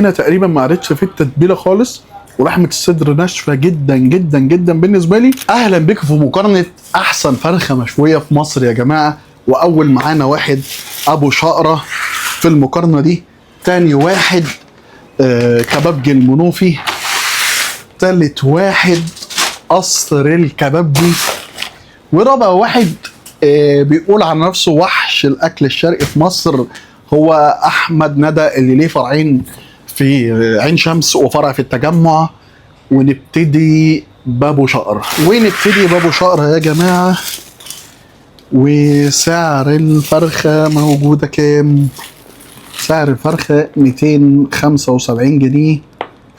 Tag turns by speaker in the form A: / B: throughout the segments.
A: هنا تقريبا ما قريتش في التتبيله خالص، ولحمه الصدر ناشفة جدا جدا جدا بالنسبة لي. اهلا بكم في مقارنة احسن فرخة مشوية في مصر يا جماعة. واول معانا واحد ابو شقرة في المقارنة دي، تاني واحد كبابجي المنوفي، تالت واحد قصر الكبابجي، ورابع واحد بيقول عن نفسه وحش الاكل الشرقي في مصر، هو احمد ندى اللي ليه فرعين في عين شمس وفرع في التجمع. ونبتدي بابو شقر، ونبتدي بابو شقر يا جماعة. وسعر الفرخه موجودة كام؟ سعر الفرخه 275 جنيه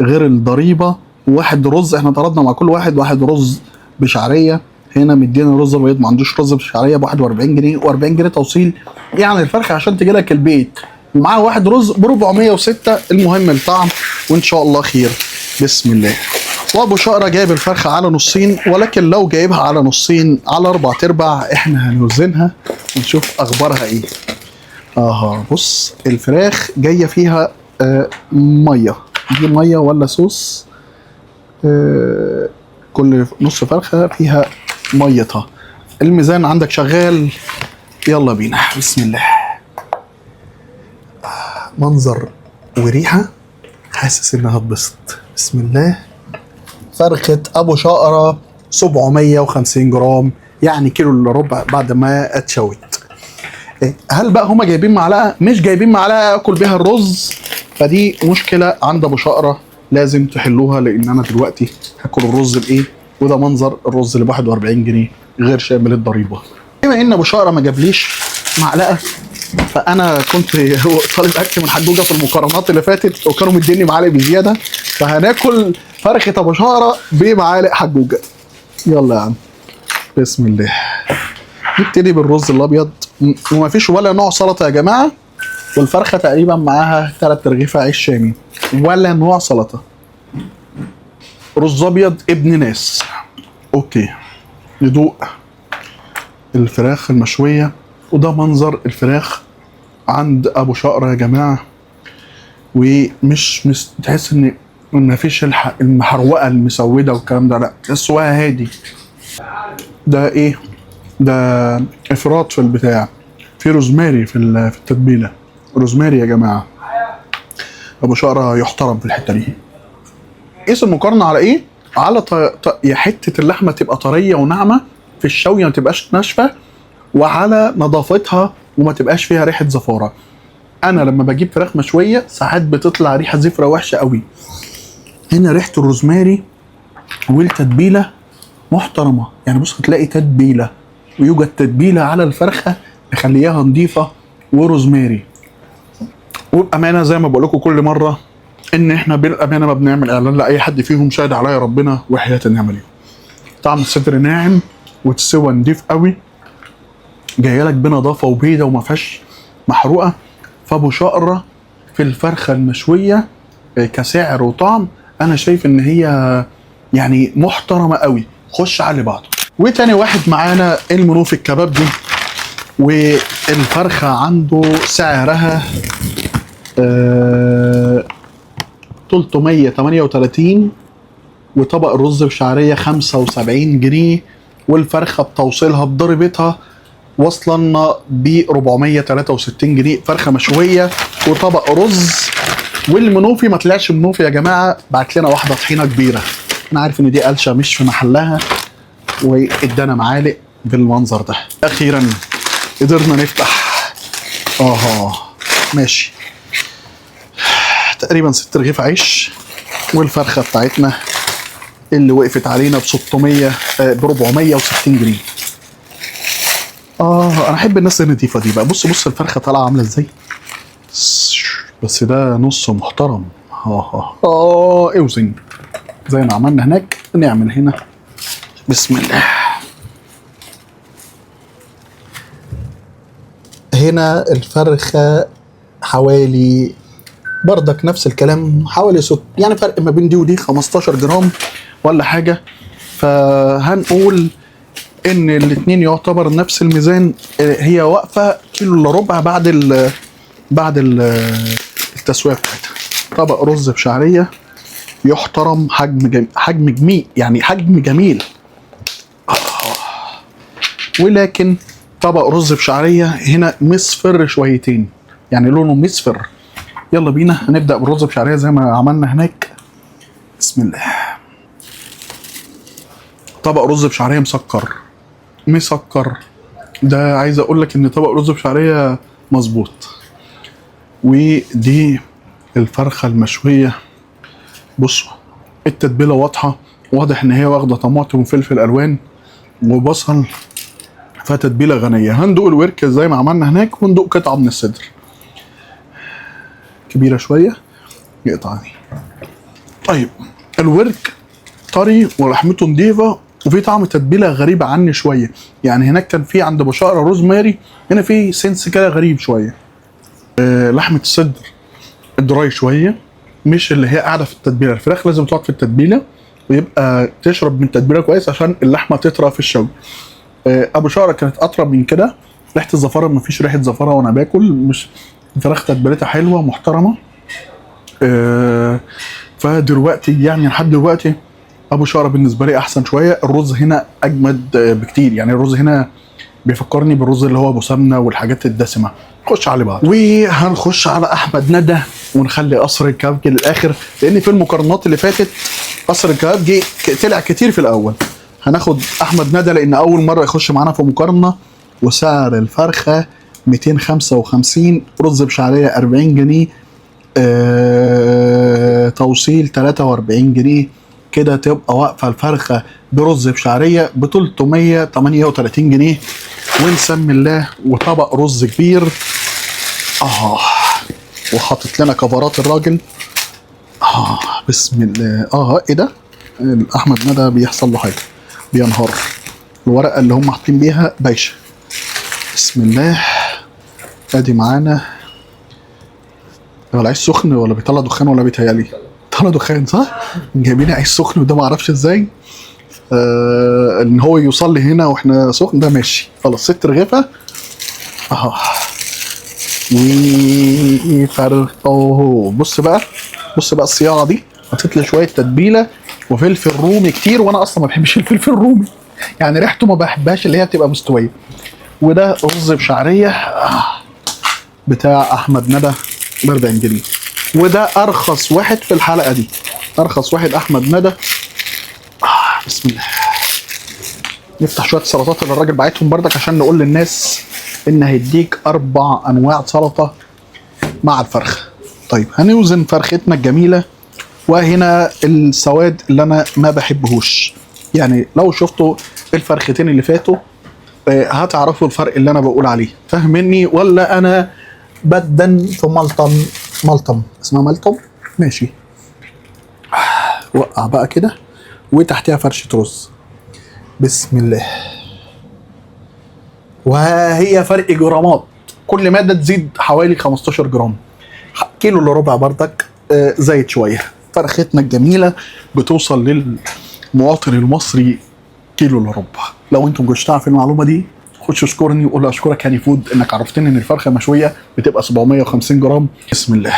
A: غير الضريبة. واحد رز، احنا طلبنا مع كل واحد واحد رز بشعريه، هنا مدينا رز ابيض ما عندوش رز بشعريه ب 41 جنيه، و40 جنيه توصيل. يعني الفرخه عشان تجي لك البيت ومعاها واحد رز ب 406. المهم الطعم وان شاء الله خير، بسم الله. وابو شقرة جايب الفرخه على نصين، ولكن لو جايبها على نصين على اربع ارباع احنا هنوزنها ونشوف اخبارها ايه. بص الفراخ جاية فيها مية، دي مية ولا صوص؟ كل نص فرخة فيها ميتها. الميزان عندك شغال، يلا بينا بسم الله. منظر وريحه، حاسس انها هتبسط. بسم الله. فرخة ابو شقرة 750 جرام، يعني كيلو الا ربع بعد ما اتشوت. هل بقى هما جايبين معلقه؟ مش جايبين معلقه اكل بيها الرز، فدي مشكلة عند ابو شقرة لازم تحلوها، لان انا دلوقتي هاكل الرز بايه؟ وده منظر الرز اللي ب 41 جنيه غير شامل الضريبة. بما ان ابو شقرة ما جابليش معلقه، فانا كنت طالب اكل من حجوجه في المقارنات اللي فاتت وكانوا مديني معالق بزيادة، فهناكل فرخة ابو شقرة بمعالق حجوجه. يلا يا عم بسم الله. نبتدي بالرز الابيض، وما فيش ولا نوع سلطة يا جماعة، والفرخه تقريبا معاها 3 رغيفه عيش شامي، ولا نوع سلطة. رز ابيض ابن ناس. okay ندوق الفراخ المشويه، وده منظر الفراخ عند ابو شقرة يا جماعة. ومش تحس ان ما فيش المحروقه المسوده والكلام ده، لا تحس هادي. ده ايه ده؟ افراط في البتاع، في روزماري في التتبيله، روزماري يا جماعة. ابو شقرة يحترم في الحتة دي. قيس المقارنة على ايه؟ على يا حتة اللحمة تبقى طرية وناعمه في الشويه، ما تبقاش ناشفة، وعلى نظافتها وما تبقاش فيها ريحه زفاره. انا لما بجيب فراخ مشوية ساعات بتطلع ريحه زفره وحشة قوي. هنا ريحه الروزماري والتتبيله محترمه، يعني بص هتلاقي تتبيله، ويوجد تتبيله على الفرخه مخلياها نظيفة وروزماري. وبامانه زي ما بقول لكم كل مرة ان احنا بالامانة ما بنعمل اعلان لاي حد فيهم، شاهد عليا ربنا وحياه النعمة ليهم. طعم الصدر ناعم وتسوى نضيف قوي، جاية لك بنظافه وبيضه وما فيهاش محروقة. فابو شقرة في الفرخه المشويه كسعر وطعم انا شايف ان هي يعني محترمه قوي. خش على اللي بعده. وتاني واحد معانا المنوفي الكبابجي، والفرخه عنده سعرها 338، وطبق الرز بشعريه 75 جنيه، والفرخه بتوصيلها بضريبتها واصله لنا ب 463 جنيه. فرخة مشوية وطبق رز. والمنوفي ما طلعش منوفي يا جماعة، بعت لنا واحدة طحينه كبيرة. انا عارف ان دي قلشه مش في محلها، وادانا معالق بالمنظر ده. اخيرا قدرنا نفتح. ماشي، تقريبا 6 رغيف عيش، والفرخه بتاعتنا اللي وقفت علينا ب 600 ب 460 جنيه. انا احب الناس النظيفة دي بقى. بص بص الفرخه طالعه عامله ازاي، بس ده نص محترم. اوزن زي ما عملنا هناك نعمل هنا. بسم الله. هنا الفرخه حوالي بردك نفس الكلام، حوالي يعني فرق ما بين دي ودي 15 جرام ولا حاجة. فهنقول ان الاتنين يعتبر نفس الميزان. هي واقفة كيلو الا ربع بعد التسوية بتاعتها. طبق رز بشعريه يحترم، حجم جميل، يعني حجم جميل. ولكن طبق رز بشعريه هنا مصفر شويتين، يعني لونه مصفر. يلا بينا هنبدا بالرز بشعريه زي ما عملنا هناك. بسم الله. طبق رز بشعريه مسكر مسكر. ده عايز اقول لك ان طبق رز بشعريه مظبوط. ودي الفرخه المشويه. بصوا التتبيله واضحة، واضح ان هي واخده طماطم وفلفل الوان وبصل، فتتبيله غنية. هندوق الورك زي ما عملنا هناك، وندوق قطعه من الصدر كبيرة شوية نقطع دي. طيب الورك طري ولحمته نضيفه، وفي طعم تتبيله غريبة عني شوية. يعني هناك كان في عند ابو شقرة روزماري، هنا في sense كده غريب شوية. لحمه الصدر dry شوية، مش اللي هي قاعدة في التتبيله. الفراخ لازم تقعد في التتبيله ويبقى تشرب من التتبيله كويس عشان اللحمة تطرى في الشوي. ابو شقرة كانت اطرى من كده. ريحه الزفاره مفيش ريحه زفاره وانا باكل، مش الفراخ تتبيلتها حلوة محترمه. فدلوقتي يعني لحد دلوقتي ابو شقرة بالنسبة لي احسن شوية. الرز هنا اجمد بكتير، يعني الرز هنا بيفكرني بالرز اللي هو ابو سمنه والحاجات الدسمة. نخش على بعض، وهنخش على احمد ندى، ونخلي قصر الكبابجي للاخر، لان في المقارنات اللي فاتت قصر الكبابجي طلع كتير في الاول. هناخد احمد ندى لان اول مرة يخش معانا في مقارنة. وسعر الفرخه 255، رز بشعريه 40 جنيه، توصيل 43 جنيه. كده تبقى واقفة الفرخه برز بشعريه ب 338 جنيه. ونسمي الله. وطبق رز كبير وحاطط لنا كفرات الراجل. بسم الله. ايه ده؟ احمد ندى بيحصل له حاجة، بينهار الورقة اللي هم حاطين بيها بايشه. بسم الله. ادي معانا. هو العيش سخن ولا بيطلع دخان ولا بيتهيألي؟ طلع دخان صح؟ جايبين عيش سخن وده ما اعرفش ازاي ان هو يوصل لي هنا واحنا سخن. ده ماشي خلاص. 6 رغيفه اهو. وفرقه. بص بقى، بص بقى الصياعه دي. حطيت لي شوية تتبيله وفلفل رومي كتير، وانا اصلا ما بحبش الفلفل الرومي، يعني ريحته ما بحبهاش اللي هي بتبقى مستوية. وده رز بشعريه بتاع احمد ندى ب 40 جنيه، وده ارخص واحد في الحلقة دي، ارخص واحد احمد ندى. بسم الله. نفتح شوية سلطات اللي الراجل باعتهم بردك عشان نقول للناس ان هيديك 4 انواع سلطة مع الفرخه. طيب هنوزن فرختنا الجميلة. وهنا السواد اللي انا ما بحبهوش، يعني لو شفتوا الفرختين اللي فاتوا هتعرفوا الفرق اللي انا بقول عليه. فاهمني ولا انا بدن في ملطم؟ ملطم اسمها ملطم، ماشي. وقع بقى كده، وتحتها فرشة رز. بسم الله. وهي فرق جرامات، كل مادة تزيد حوالي 15 جرام، كيلو الا ربع بردك زايد شوية. فرختنا الجميلة بتوصل للمواطن المصري كيلو الا ربع. لو انتم مش عارفين المعلومة دي خش اشكرني وقول اشكرك هاني فود انك عرفتني ان الفرخه مشوية بتبقى 750 جرام. بسم الله.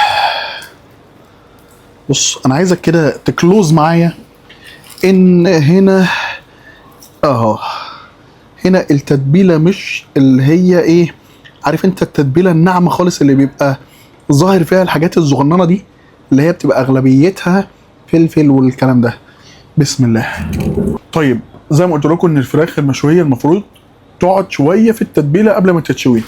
A: بص انا عايزك كده تكلوز معايا ان هنا اهو، هنا التتبيله مش اللي هي ايه، عارف انت التتبيله الناعمة خالص اللي بيبقى ظاهر فيها الحاجات الصغننه دي اللي هي بتبقى اغلبيتها فلفل والكلام ده. بسم الله. طيب زي ما قلت لكم ان الفراخ المشويه المفروض تقعد شوية في التتبيله قبل ما تتشوي.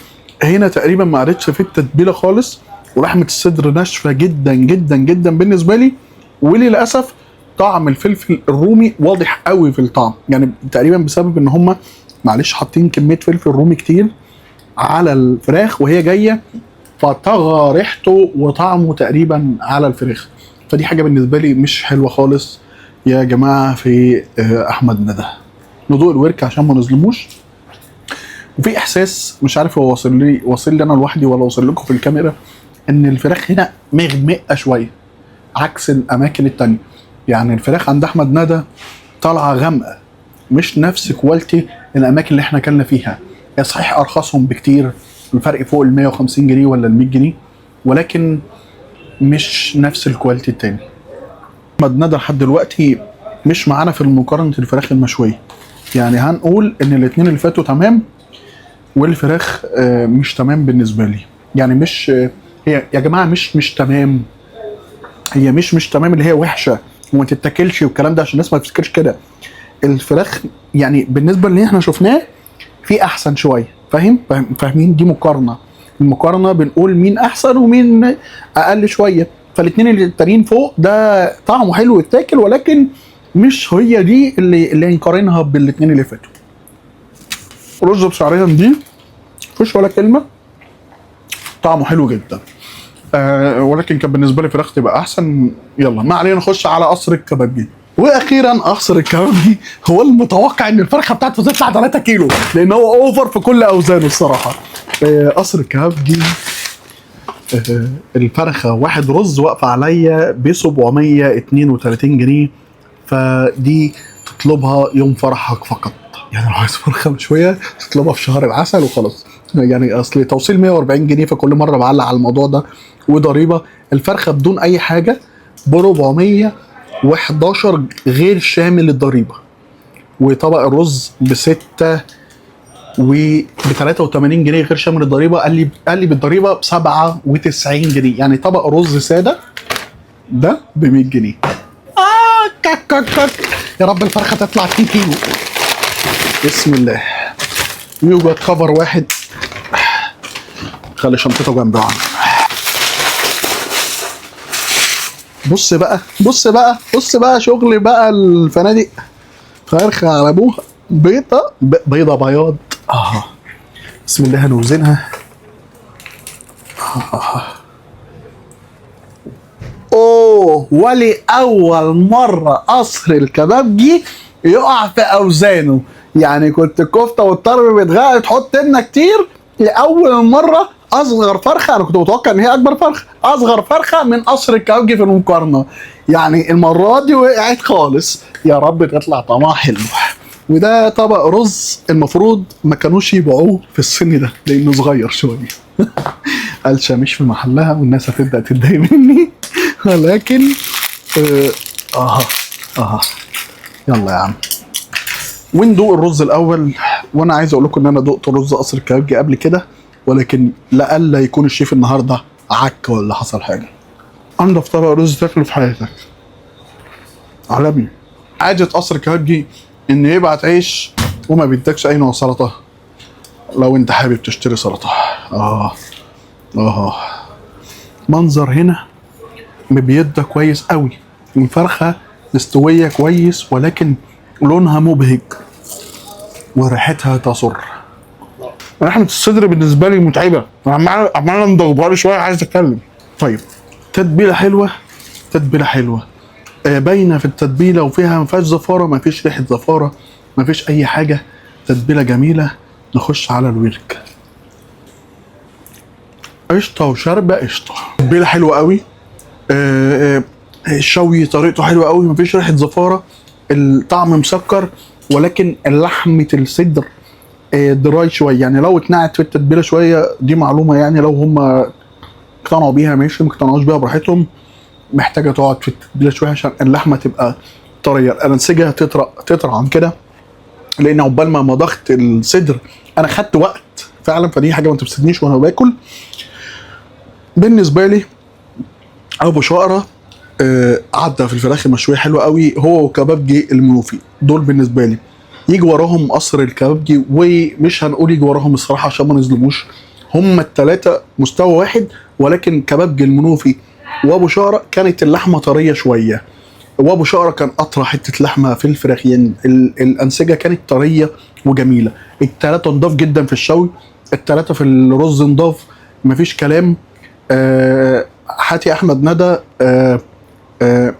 A: هنا تقريبا ما قعدتش في التتبيله خالص، ولحمه الصدر ناشفة جدا جدا جدا بالنسبة لي، وللاسف طعم الفلفل الرومي واضح قوي في الطعم، يعني تقريبا بسبب ان هم معلش حاطين كمية فلفل رومي كتير على الفراخ وهي جاية، فطغى ريحته وطعمه تقريبا على الفراخ. فدي حاجة بالنسبة لي مش حلوة خالص يا جماعة في احمد ندى. ندوق الورك عشان ما نظلموش. وفي احساس مش عارف هو واصل لي انا لوحدي ولا واصل لكم في الكاميرا، ان الفراخ هنا مغمقه شوية عكس الاماكن التانية. يعني الفراخ عند احمد ندى طالعه غامقه، مش نفس quality الاماكن اللي احنا اكلنا فيها. هي صحيح ارخصهم بكتير، الفرق فوق ال 150 جنيه ولا ال 100 جنيه، ولكن مش نفس ال quality التاني. احمد ندى لحد دلوقتي مش معانا في مقارنة الفراخ المشويه، يعني هنقول ان الاثنين اللي فاتوا تمام والفراخ مش تمام بالنسبة لي. يعني مش هي يا جماعة مش تمام، هي مش تمام اللي هي وحشة وما تتاكلش والكلام ده، عشان الناس ما تفتكرش كده. الفراخ يعني بالنسبة اللي احنا شفناه في احسن شوية، فاهم؟ فاهمين؟ دي مقارنة، المقارنة بنقول مين احسن ومين اقل شوية. فالاثنين اللي التانيين فوق ده طعمه حلو يتاكل، ولكن مش هي دي اللي نقارنها بالاثنين اللي فاتوا. رز بشعريه دي مفيش ولا كلمة، طعمه حلو جدا، ولكن كان بالنسبة لي فراخ تبقى احسن. يلا ما علينا، نخش على قصر الكبابجي. واخيرا قصر الكبابجي هو المتوقع ان الفرخه بتاعته تطلع 3 كيلو، لان هو over في كل اوزانه الصراحة. قصر الكبابجي، الفرخه واحد رز واقفة عليا ب 732 جنيه، فدي تطلبها يوم فرحك فقط. يعني لو عايز فرخة مشوية تطلبها في شهر العسل وخلاص. يعني اصل توصيل 140 جنيه، فكل مرة بعلق على الموضوع ده، وضريبه. الفرخه بدون اي حاجة ب 411 غير شامل الضريبة، وطبق الرز ب 6 و ب 83 جنيه غير شامل الضريبة. قال لي بالضريبه ب 97 جنيه، يعني طبق رز ساده ده ب 100 جنيه. كك كك كك، يا رب الفرخه تطلع 2 كيلو. بسم الله. يوجد cover واحد، خلي شنطته جنبي. بص بقى بص بقى بص بقى، شغل بقى الفنادق. فرخة على ابوها، بيضة بيضة بياض. بسم الله هنوزنها. اوه، ولأول مرة قصر الكبابجي يقع في اوزانه. يعني كنت الكفتة والطرب بيتغير تحط لنا كتير، لأول مرة اصغر فرخة، انا كنت متوقع ان هي اكبر فرخة، اصغر فرخة من قصر الكبابجي في المقارنة. يعني المرة دي وقعت خالص. يا رب تطلع طعمها حلو. وده طبق رز المفروض ما كانوش يبيعوه في السن ده لانه صغير شوية. قلشه مش في محلها والناس هتبدا تتضايق مني، ولكن يلا يا عم وندوق الرز الاول. وانا عايز اقول لكم ان انا دقت رز قصر الكبابجي قبل كده، ولكن لألا يكون الشيف النهارده عك ولا حصل حاجة. انضف طبق رز تاكله في حياتك، عالمي. عادة قصر الكبابجي ان يبعت عيش وما بيدكش اي نوع سلطة. لو انت حابب تشتري سلطة، منظر هنا مبيضه كويس قوي، الفرخه مستوية كويس، ولكن لونها مبهج وريحتها تسر.
B: لحمة الصدر بالنسبة لي متعبة، عمال امضغ بقالي شوية، عايز اتكلم.
A: طيب تتبيلة حلوة، تتبيلة حلوة، باينة في التتبيلة، وفيها ما فيهاش زفارة، ما فيش ريحة زفارة، ما فيش أي حاجة، تتبيلة جميلة. نخش على الورك. قشطة وشربة قشطة، تتبيلة حلوة قوي، الشوي طريقته حلوة قوي، ما فيش ريحة زفارة، الطعم مسكر، ولكن لحمة الصدر دراي شوية، يعني لو اتنقعت في التتبيلة شوية، دي معلومة يعني لو هم اقتنعوا بيها ماشي، ما اقتنعوش بيها براحتهم، محتاجة تقعد في التتبيلة شوية عشان اللحمة تبقى طرية، الأنسجة تطرى عن كده، لأن عقبال ما مضغت الصدر أنا خدت وقت فعلا، فدي حاجة ما تبسطنيش وأنا باكل. بالنسبة لي أبو شقرة عدى في الفراخ المشوية حلوة قوي، هو وكبابجي المنوفي، دول بالنسبة لي. يجي وراهم قصر الكبابجي، ومش هنقول يجي وراهم الصراحة عشان ما نظلموش، هم التلاتة مستوى واحد، ولكن كبابجي المنوفي وابو شقرة كانت اللحمة طرية شوية، وابو شقرة كان اطرى حتة لحمة في الفراخ، يعني الأنسجة كانت طرية وجميلة. التلاتة نضاف جدا في الشوي، التلاتة في الرز نضاف، مفيش كلام. حاتي احمد ندى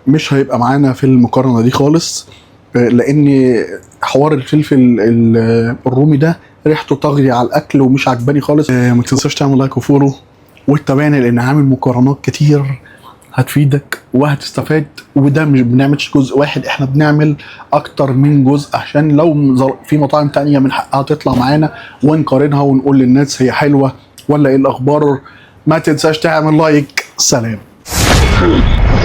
A: مش هيبقى معانا في المقارنة دي خالص، لان حوار الفلفل الرومي ده ريحته طاغية على الاكل ومش عجباني خالص. ما تنساش تعمل like و follow وتتابعني، لان عامل مقارنات كتير هتفيدك وهتستفاد. وده مش بنعملش جزء واحد، احنا بنعمل اكتر من جزء، عشان لو في مطاعم تانية من حقها تطلع معانا ونقارنها ونقول للناس هي حلوة ولا ايه الاخبار. ما تنساش تعمل like. سلام.
C: food.